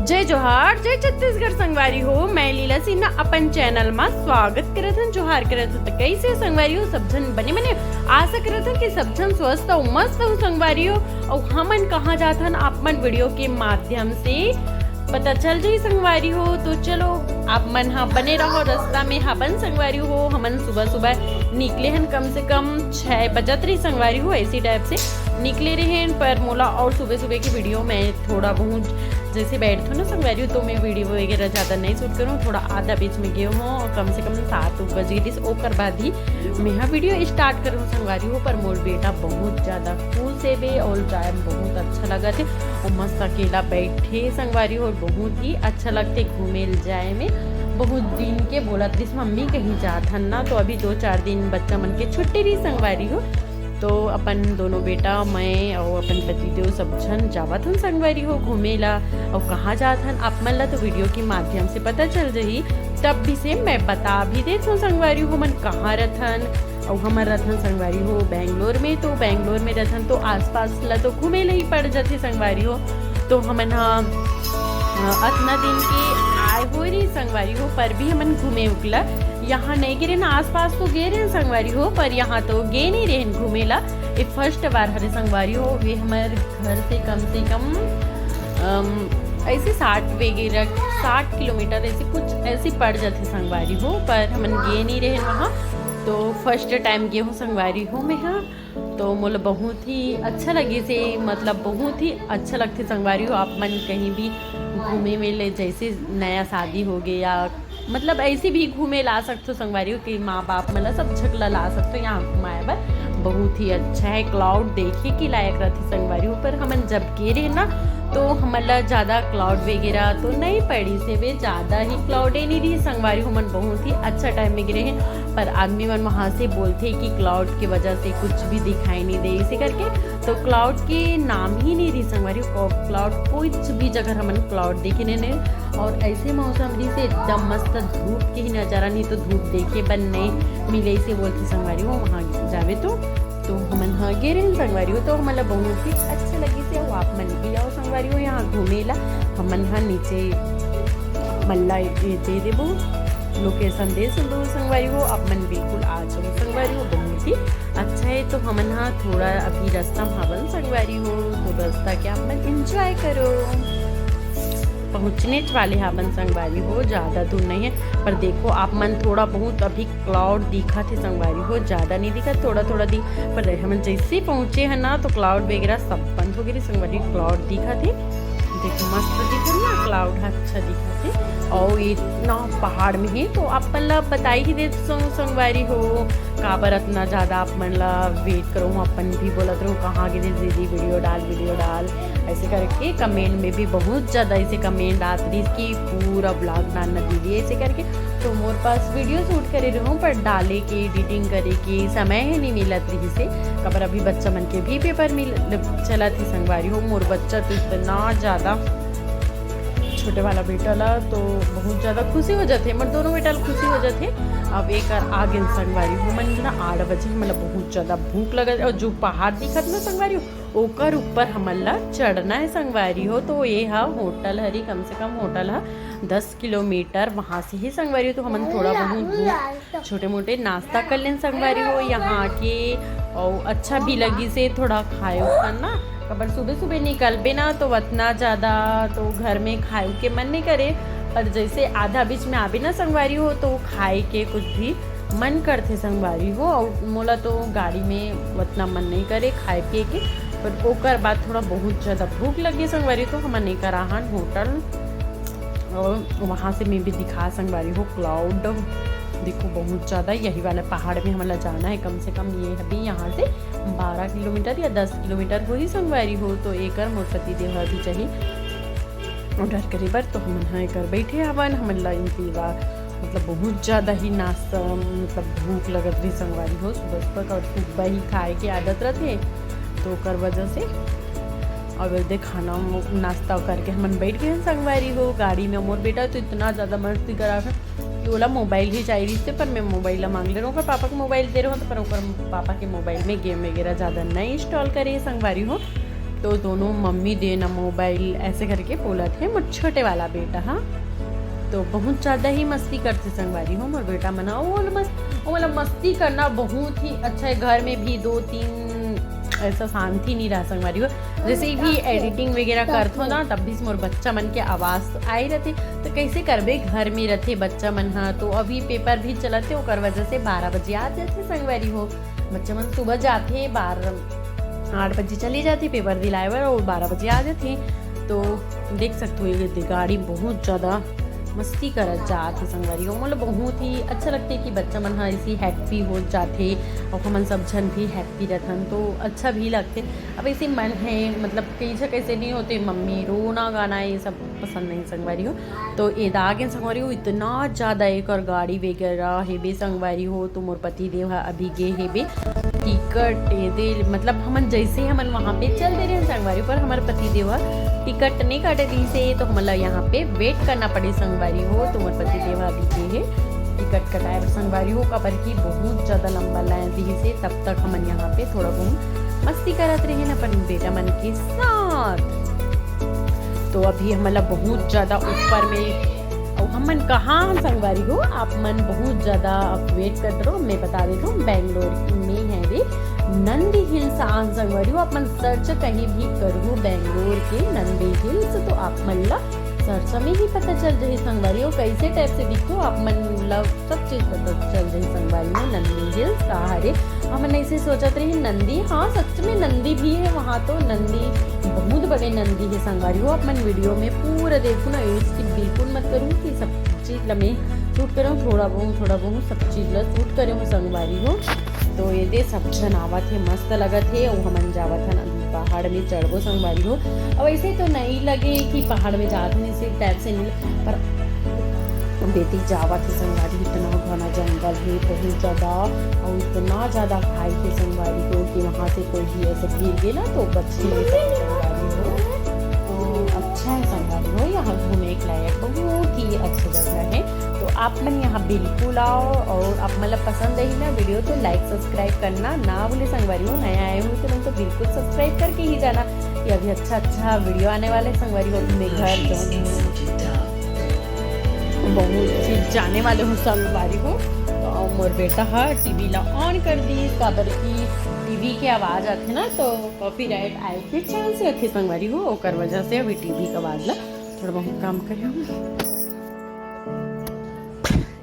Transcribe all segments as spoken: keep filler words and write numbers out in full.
जय जोहार, जय छत्तीसगढ़ संगवारी हो। मैं लीला सिन्हा अपन चैनल मा स्वागत करत हन, जोहार करत हन। त कैसे संगवारी हो, सब झन बने बने? आशा करत हन कि सब झन स्वस्थ अउ मस्त हो संगवारी हो। अउ हमन कहाँ जात हन, आप मन वीडियो के माध्यम से पता चल जाही संगवारी हो। तो चलो, आप मन हा बने रहो, रास्ता में हाबन संगवारी हो। हमन सुबह सुबह निकले हन, कम से कम छः बजत रही संगवारी हो, ऐसी टाइप से निकले रहेन। पर मोला और सुबह सुबह की वीडियो में थोड़ा बहुत जैसे बैठथों ना संगवारी हो, तो मैं वीडियो वगैरह ज़्यादा नहीं शूट करूँ, थोड़ा आधा बीच में गए हूँ और कम से कम सात बज गई थी, ओकर बाद ही मैं हा वीडियो स्टार्ट करूँ संगवारी हो। पर मोर बेटा बहुत ज़्यादा खुश हे बे और जाए में बहुत अच्छा लगा थे। और मस्त अकेला बैठे संगवारी हो, बहुत ही अच्छा लगते घूमे ल जाए में। बहुत दिन के बोलत रहिस मम्मी कहीं जात हन ना, तो अभी दो चार दिन बच्चा मन के छुट्टी रही संगवारी हो। तो अपन दोनों बेटा, मैं और अपन पतिदेव सब झन जावत हन संगवारी हो घूमे ला। और कहाँ जात हन आप मन ला तो वीडियो के माध्यम से पता चल जाही। तब भी से मैं बता भी देत हूँ संगवारी हो, हमन कहाँ रथन। और हमर रथन संगवारी हो बेंगलोर में, तो बेंगलोर में रथन तो आसपास ला तो घूमे ला ही पड़ जाथे संगवारी हो। तो हमन हा अ, अतना दिन के आए हो रही संगवारी हो, पर भी हमन घूमे उकला यहाँ नहीं गे रहेन। आसपास तो गे रहेन संगवारी हो, पर यहाँ तो गे नहीं रहेन घूमे ला। ये फर्स्ट बार हरे संगवारी हो। ये हमर घर से कम से कम अम, ऐसे साठ वगैरह, साठ किलोमीटर ऐसे कुछ ऐसे पड़ जाते संगवारी हो, पर हमन गे नहीं रहेन वहाँ। तो फर्स्ट टाइम गे हूँ संगवारी हो मैं हा। तो मोला बहुत ही अच्छा लगिस हे, मतलब बहुत ही अच्छा लगथे संगवारी हो। आप मन कहीं भी घूमे में ले, जैसे नया शादी हो गए या मतलब ऐसे भी घूमे ला सकथो संगवारी हो कि माँ बाप मन ला सब झक ला ला सकथो यहाँ घुमाए बर। बहुत ही अच्छा है, क्लाउड देखे के लायक रथे संगवारी हो। पर हमन जब गे रहे ना तो हमन ला ज़्यादा क्लाउड वगैरह तो नहीं पड़ी से बे, ज़्यादा ही क्लाउडे नहीं रही संगवारी हो। हमन बहुत ही अच्छा टाइम में गे रहे, पर आदमी मन वहाँ से बोलथे कि क्लाउड के वजह से कुछ भी दिखाई नहीं दे इसे करके। तो क्लाउड के नाम ही नहीं रही संगवारी हो, क्लाउड कोई भी जगह हमन क्लाउड देखे नहीं, नहीं। और ऐसे मौसम रही से एकदम मस्त धूप के ही नज़ारा, नहीं तो धूप देखे बर नहीं मिले इसे बोलथे संगवारी हो वहाँ जावे तो। तो हमन हा गे रहेन संगवारी हो, तो हमन ला बहुत ही अच्छा लगिस हे। अउ आप मन भी आओ संगवारी हो यहाँ घूमे ला। हमन हा नीचे मन ला ये दे देबो, लोकेशन दे सुन दो संगवारी हो, आप मन बिल्कुल आ जाओ संगवारी हो। बहुत ही अच्छा है। तो हमन हा थोड़ा अभी रास्ता में हावन संगवारी हो, तो रास्ता के आप मन एंजॉय करो। पहुँचने वाले हावन संगवारी हो, ज़्यादा दूर नहीं है, पर देखो आप मन थोड़ा बहुत अभी क्लाउड दिखत हे संगवारी हो, ज़्यादा नहीं दिखत, थोड़ा थोड़ा दिख। पर हमन जैसे ही पहुँचे हैं ना तो क्लाउड वगैरह सब बंद हो गए संगवारी, क्लाउड दिखत हे। देखो मस्त दिखत ना, क्लाउड ह अच्छा दिखत हे। और इतना पहाड़ में ही तो अपन ला बताई ही दे संग-, संगवारी हो, काबर इतना ज़्यादा आप मन ला वेट करो, अपन भी बोलत रहो कहाँ गिरी दीदी, वीडियो डाल, वीडियो डाल, ऐसे करके कमेंट में भी बहुत ज़्यादा ऐसे कमेंट आत रही कि पूरा ब्लॉग डालना दीदी ऐसे करके। तो मोर पास वीडियो शूट करे रहूँ, पर डाले के, एडिटिंग करे के समय ही नहीं मिलत रही से। काबर अभी बच्चा मन के भी पेपर मिल चलत ही संगवारी हो। मोर बच्चा तो इतना ज़्यादा छोटे वाला बेटा ला तो बहुत ज़्यादा खुशी हो जाथे, मोर दोनों बेटा ला खुशी हो जाथे। अब एक आ गेल संगवारी हो, मन ना आठ बजे, मतलब बहुत ज़्यादा भूख लगत, और जो पहाड़ दिखत ना संगवारी हो, ओकर ऊपर हमन ला चढ़ना है संगवारी हो। तो ये हा होटल हरी, कम से कम होटल हा दस किलोमीटर वहाँ से ही संगवारी हो। तो हमन थोड़ा बहुत भूख, छोटे मोटे नाश्ता कर लेन संगवारी हो यहाँ के, और अच्छा भी लगी से थोड़ा खाए करना। काबर सुबह सुबह निकलबे ना तो उतना ज़्यादा तो घर में खाए के मन नहीं करे, पर जैसे आधा बीच में आबे ना संगवारी हो तो खाए के कुछ भी मन करथे संगवारी हो। और मोला तो गाड़ी में उतना मन नहीं करे खाए पिए के, पर ओकर बाद थोड़ा बहुत ज़्यादा भूख लगे संगवारी, तो हमन एकर आहन होटल। और वहाँ से मैं भी दिखा संगवारी हो क्लाउड। देखो बहुत ज़्यादा यही वाला पहाड़ में हमला जाना है, कम से कम ये अभी यहाँ से बारह किलोमीटर या दस किलोमीटर होही संगवारी हो। तो एकर मोर पति देव अभी चाहिए ऑर्डर करे बर, तो हमन हा एकर बैठे हवन। हमन ला इनकी ला मतलब बहुत ज़्यादा ही नाश्ता, मतलब भूख लगत रही संगवारी हो सुबह सुबह का, और सुबह ही खाए के आदत रहते, तो ओकर वजह से। और दे खाना नाश्ता करके हमन बैठ गए संगवारी हो गाड़ी में। मोर बेटा तो इतना ज़्यादा मस्ती करा था कि ओला मोबाइल ही चाहिए रहिस, पर मैं मोबाइल ला मांग ले रहूँ, ओकर पापा के मोबाइल दे रहूँ, तो पर ओकर पापा के मोबाइल में गेम वगैरह ज़्यादा नहीं इंस्टॉल करे संगवारी हो। तो दोनों मम्मी दे ना मोबाइल, ऐसे करके बोलत हे मोर छोटे वाला बेटा हा। तो बहुत ज्यादा ही मस्ती करथे संगवारी हो मोर बेटा मन हा। वो वाला मस-, वो वाला मस्ती करना बहुत ही अच्छा है। घर में भी दो तीन ऐसा शांति नहीं रहा संगवारी हो। जैसे भी एडिटिंग वगैरह करथो ना, तब भी मोर बच्चा मन के आवाज तो आई रहथे। तो कैसे करबे, घर में रहथे बच्चा मन हा। तो अभी पेपर भी चलत हे, ओकर वजह से बारह बजे आ जाथे संगवारी हो। बच्चा मन सुबह जाथे, बारह, आठ बजे चले जाथे पेपर दिलाए बर, और बारह बजे आ जाथे। तो देख सकते हो, ये गाड़ी बहुत ज्यादा मस्ती करत जात हे संगवारी हो। मतलब बहुत ही अच्छा लगथे कि बच्चा मन हा ऐसी हैप्पी हो जाथे, और हमन सब झन भी हैप्पी रहथन, तो अच्छा भी लगथे। अब ऐसे मन है, मतलब कई झन कैसे नहीं होते, मम्मी रोना गाना ये सब पसंद नहीं संगवारी हो। तो एदा आगे संगवारी हो, इतना ज्यादा एकर गाड़ी वगैरह हेबे संगवारी हो। तो मोर पति देव हा अभी गे हेबे टिकट एदे, मतलब हमन जैसे ही हमन वहाँ पे चल दे रहे हैं संगवारी, पर हमारे पति देव हा टिकट नहीं काटे दी से, तो हमला यहाँ पे वेट करना पड़े संगवारी हो। तो मोर पति देव हा अभी गे हे टिकट कटाए बर संगवारी हो, काबर की बहुत ज्यादा लंबा लाइन रही से। तब तक हमन यहाँ पे थोड़ा बहुत मस्ती करत रहे अपन बेटा मन के साथ। तो अभी हमला बहुत ज्यादा ऊपर में, अउ हमन कहाँ हन संगवारी हो, आप मन बहुत ज्यादा वेट करत रहो। मैं बता देता हूँ, बैंगलोर में है वे नंदी हिल्स आन संगवारी हो। आप मन सर्च कहीं भी करू बैंगलोर के नंदी हिल्स, तो आप मन ला सर्च में ही पता चल जाही संगवारी हो, कैसे टाइप से दिखो, आप मन ला सब चीज पता चल जाही संगवारी हो। नंदी हिल्स का हरे, हमन ऐसे सोचत रही नंदी, हाँ सच में नंदी भी है वहाँ। तो नंदी, बहुत बड़े नंदी है संगवारी हो। आप मन वीडियो में पूरा देखो ना, इसकी बिल्कुल मत करूँ कि सब चीज ला मैं शूट करूँ, थोड़ा बहुत, थोड़ा बहुत सब चीज ला शूट करे हूँ संगवारी हो। तो ये दे सब झन आवत हे, मस्त लगत हे। अउ हमन जावत हन अभी पहाड़ में चढ़बो संगवारी हो। अब ऐसे तो नहीं लगे कि पहाड़ में जात हन, इसी टाइप से नहीं, पर बेटी जावत हे संगवारी, इतना घना जंगल हे, बहुत ज्यादा, और इतना ज्यादा खाई हे संगवारी हो कि वहाँ से कोई भी ऐसे गिर गए ना तो बच नहीं सकते संगवारी हो। तो अच्छा है संगवारी हो, यहाँ घूमे के लायक बहुत ही अच्छी जगह है। तो आप मन यहाँ बिल्कुल आओ, और आप मतलब पसंद आई ना वीडियो तो लाइक सब्सक्राइब करना ना भूले संगवारी हो। नया आए हो तो मन तो बिल्कुल सब्सक्राइब करके ही जाना, कि अभी अच्छा अच्छा वीडियो आने वाले संगवारी हो। मैं घर जाऊँ, बहुत चीज जाने वाले हूँ संगवारी हो। तो मोर बेटा हा टीवी ला ऑन कर दी, काबर की टीवी के आवाज आथे ना तो कॉपीराइट आए के चांस रखे संगवारी हो, ओकर वजह से अभी टीवी के आवाज ला थोड़ा बहुत कम करे हूँ।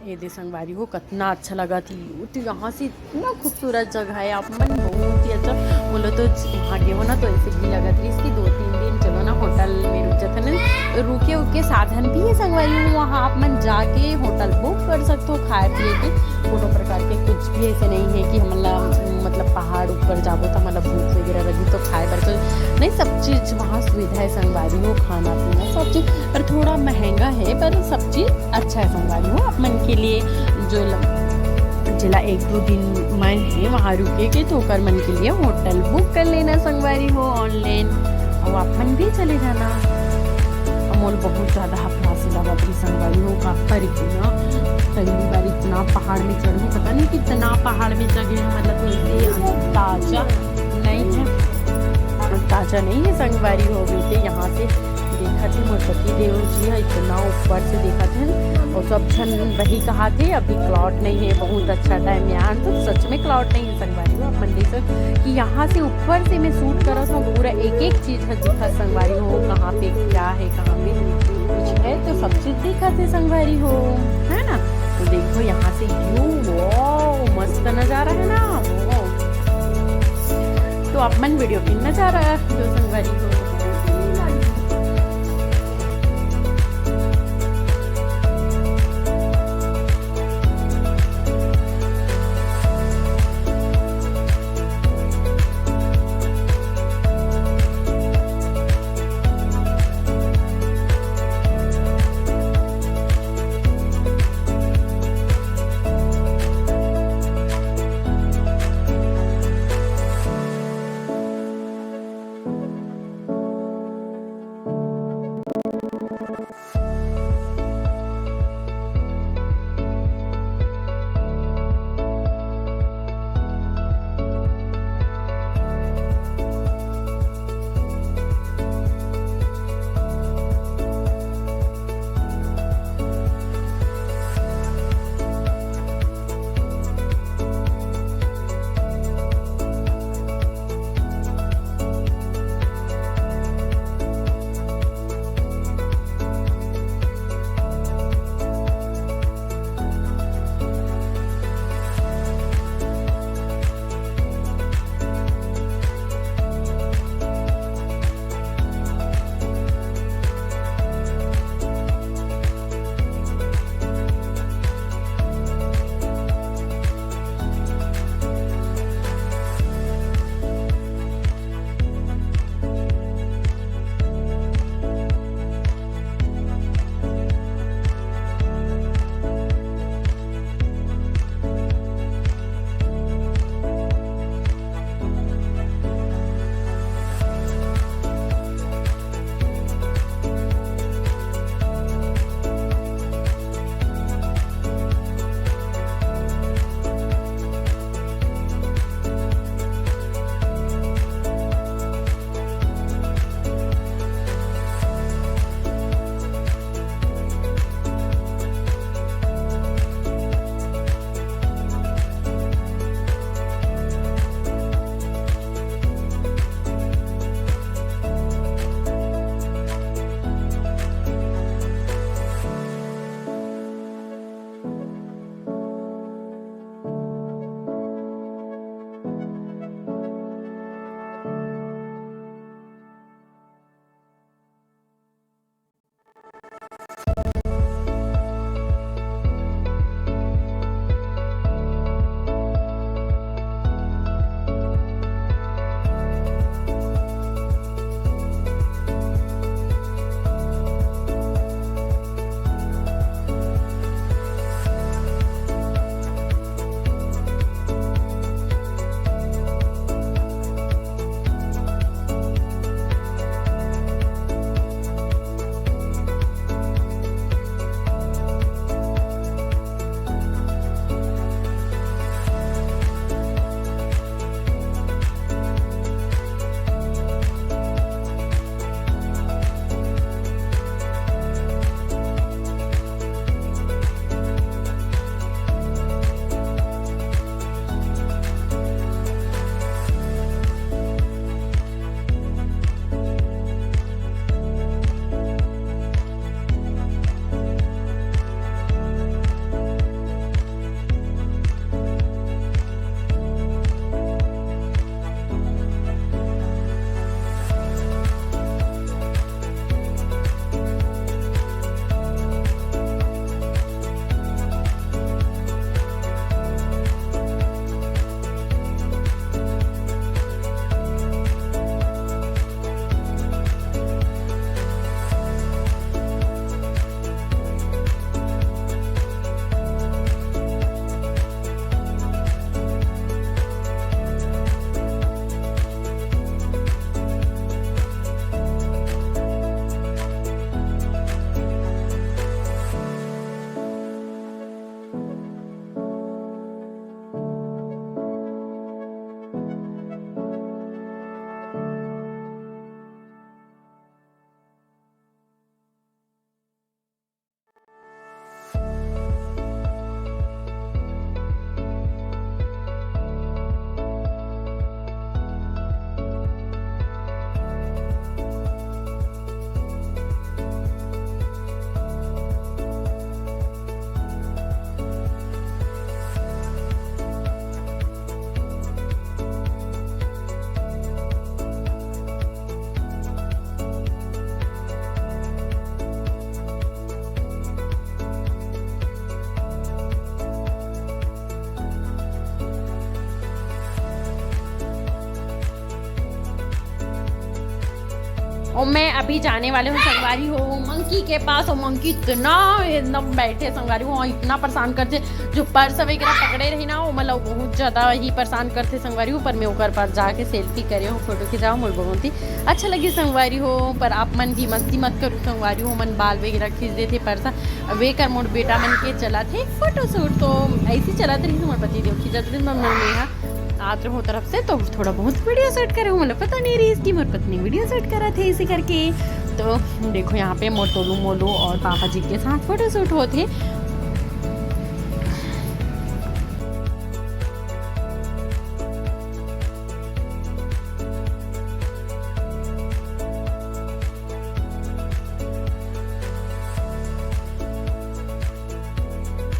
ये दे संगवारी हो, कतना अच्छा लगा थी। तो यहाँ से इतना खूबसूरत जगह है, आप मन बहुत ही अच्छा। बोलो तो वहाँ गए हो ना तो ऐसे भी लगा थी इसकी दो तीन दिन चलो ना होटल में रुक जाते ना, तो रुके उके साधन भी है संगवारी हो। वहाँ आप मन जाके होटल बुक कर सकते हो खाए पिए के, कोनो प्रकार के कुछ भी ऐसे नहीं है कि हमला मतलब पहाड़ ऊपर जाबो तो मतलब भूख वगैरह लगी तो खाए बर तो नहीं, सब चीज वहाँ सुविधा है संगवारी हो, खाना पीना सब चीज, पर थोड़ा महंगा है पर सब चीज अच्छा है संगवारी हो। आप मन के लिए जो ल-, जिला एक दो दिन मैं है वहाँ रुके के तो ओकर मन के लिए होटल बुक कर लेना संगवारी हो ऑनलाइन, और आप मन भी चले जाना। अमोल बहुत ज्यादा हफरासी लगा थी संगवारी हो, का करी ना, पहली बार इतना पहाड़ में चढ़ू, पता नहीं कितना पहाड़ में चढ़े हैं, मतलब कोई अंदाजा नहीं है, अंदाजा नहीं है संगवारी हो। बेटे यहाँ से देखा थे मोर पति देव जी हा इतना ऊपर से देखा थे, और सब झन वही कहा थे अभी क्लाउड नहीं है, बहुत अच्छा टाइम यार, तो सच में क्लाउड नहीं है संगवारी हो। आप मन देख सकते कि यहाँ से ऊपर से मैं शूट करा था, पूरा एक एक चीज है दिखा संगवारी हो, कहाँ पे क्या है, कहाँ पे कुछ है, तो सब चीज दिखा थे संगवारी हो, है ना। तो देखो यहाँ से व्यू, वाओ, मस्त नजारा है ना, वाओ। तो आप मन वीडियो के नजारा जो संगवारी हो। मैं अभी जाने वाले हूँ संगवारी हो मंकी के पास। और मंकी इतना एकदम बैठे संगवारी हो, इतना परेशान करथे, जो पर्स वगैरह पकड़े रही ना, वो मतलब बहुत ज्यादा ही परेशान करथे संगवारी हो। पर मैं ओकर पास जाके सेल्फी करे हूँ, फोटो खिंचाओ, मोर बहुत ही अच्छा लगे संगवारी हो। पर आप मन भी मस्ती मत करू संगवारी हो, मन बाल वगैरह खींच देथे पर्स। वे कर मोर बेटा मन के चलत हे फोटोशूट, तो ऐसे चलत रही मोर पति देव खींचत रही, मैं, मैं, मैं आत रहूं तरफ से, तो थोड़ा बहुत वीडियो शूट करे हूँ, मतलब पता नहीं रही इसकी मोर पत्नी वीडियो शूट करा थे इसी करके। तो देखो यहाँ पे मोर टोलू मोलू और पापा जी के साथ फोटोशूट होते।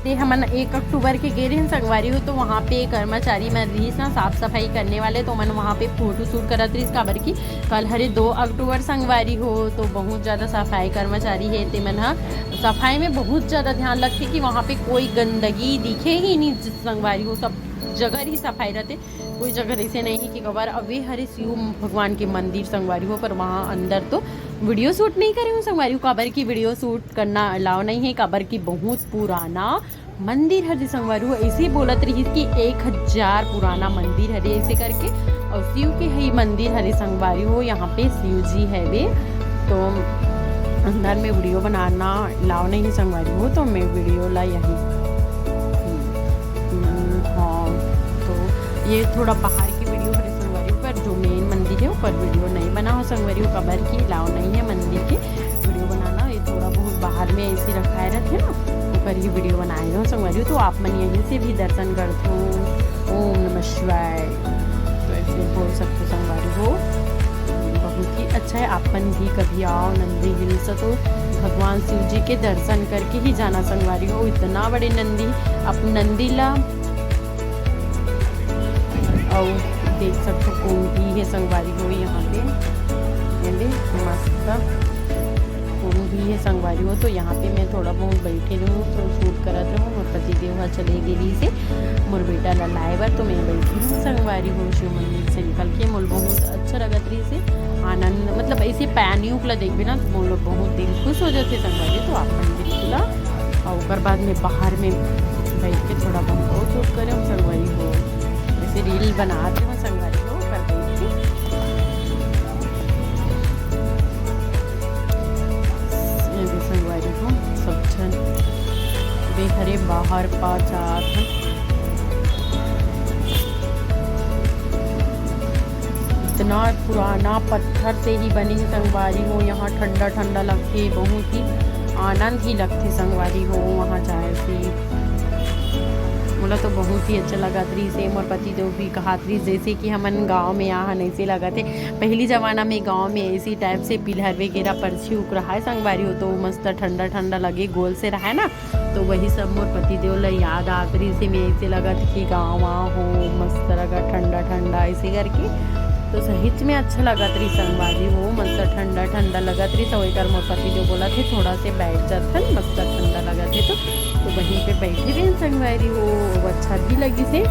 ते हमन एक अक्टूबर के गे रहेन संगवारी हो, तो वहाँ पे कर्मचारी मन रहिस ना साफ सफाई करने वाले, तो मन वहाँ पे फोटो शूट करत रहिस, काबर कि कल हरे दो अक्टूबर संगवारी हो, तो बहुत ज्यादा सफाई कर्मचारी है, ते मन ह सफाई में बहुत ज्यादा ध्यान रखथे कि वहाँ पे कोई गंदगी दिखे ही नहीं संगवारी हो, सब जगह ही सफाई रहते, कोई जगह ऐसे नहीं है कि कबर। अभी हरे शिव भगवान के मंदिर संगवारी हो, पर वहाँ अंदर तो वीडियो शूट नहीं करे हूँ संगवारी हो, काबर की वीडियो शूट करना अलाउ नहीं है, काबर की बहुत पुराना मंदिर हरे संगवारी हो। ऐसे बोलत रही कि एक हजार पुराना मंदिर हरे ऐसे करके, और शिव के ही मंदिर हरे संगवारी हो। यहाँ पे शिव जी है वे, तो अंदर में वीडियो बनाना अलाउ नहीं है संगवारी हो, तो मैं वीडियो ला यही। हम्म, हाँ, तो ये थोड़ा बाहर की वीडियो हरे संगवारी हो, पर जो मेन मंदिर है ऊपर वीडियो नहीं बना हो संगवारी हो, काबर की अलाउ नहीं है मंदिर के वीडियो बनाना। ये थोड़ा बहुत बाहर में ऐसे रखाए रहते ना, ऊपर ये वीडियो बनाए हो संगवारी हो, तो आप मन यहीं से भी दर्शन करते हो। ओम नमः शिवाय, तो ऐसे बोल सकते हो संगवारी हो। बहुत ही अच्छा है, आप मन भी कभी आओ नंदी हिल्स तो भगवान शिव जी के दर्शन करके ही जाना संगवारी हो। इतना बड़े नंदी, आप नंदी ला और देख सकते हो कुंभी है संगवारी हो यहाँ पे, ये दे मस्त कुंभी है संगवारी हो। तो यहाँ पे मैं थोड़ा बहुत बैठे रहूँ, तो शूट करत रहूँ, मोर पति देव ह चले गेली से मोर बेटा ला लाए बर, तो मैं बैठी हूँ संगवारी हो। शिव मंदिर से निकल के मोल बहुत अच्छा लगत रही से आनंद, मतलब ऐसे पैनियों ला देखबे ना, तो मोल बहुत दिल खुश हो जाते संगवारी। तो आप मन बिल्कुल आओ। और ओकर बाद में बाहर में बैठ के थोड़ा बहुत और शूट करे हम संगवारी हो, जैसे रील बनाते हो संगवारी हो, ओकर बैठ के। ये दे संगवारी हो, सब झन देख रे बाहर पा जात हन। इतना पुराना पत्थर से ही बने हे संगवारी हो, यहाँ ठंडा ठंडा लगथे, बहुत ही आनंद ही लगथे संगवारी हो वहाँ जाए से। मोला तो बहुत ही अच्छा लगत रहिस हे। मोर पति देव भी कहत रहिस जैसे कि हमन गाँव में आ हन ऐसे लगत हे। पहली जमाना में गाँव में ऐसी टाइप से पिलर वगैरह परछी उकराए संगवारी हो, तो मस्त ठंडा ठंडा लगे, गोल से रहे ना, तो वही सब मोर पति देव ला याद आत रहिस हे। मैं ऐसे लगत कि गाँव आ हो, मस्त लगा ठंडा ठंडा ऐसे करके, तो सहिच में अच्छा लगत रहिस संगवारी हो, मस्त ठंडा ठंडा लगत रहिस। तो एकर मोर पति देव बोलत हे थोड़ा से बैठ जाथन, मस्त ठंडा लगत हे, तो, तो वहीं पे बैठे रहिन संगवारी हो, वो अच्छा भी लगिस हे।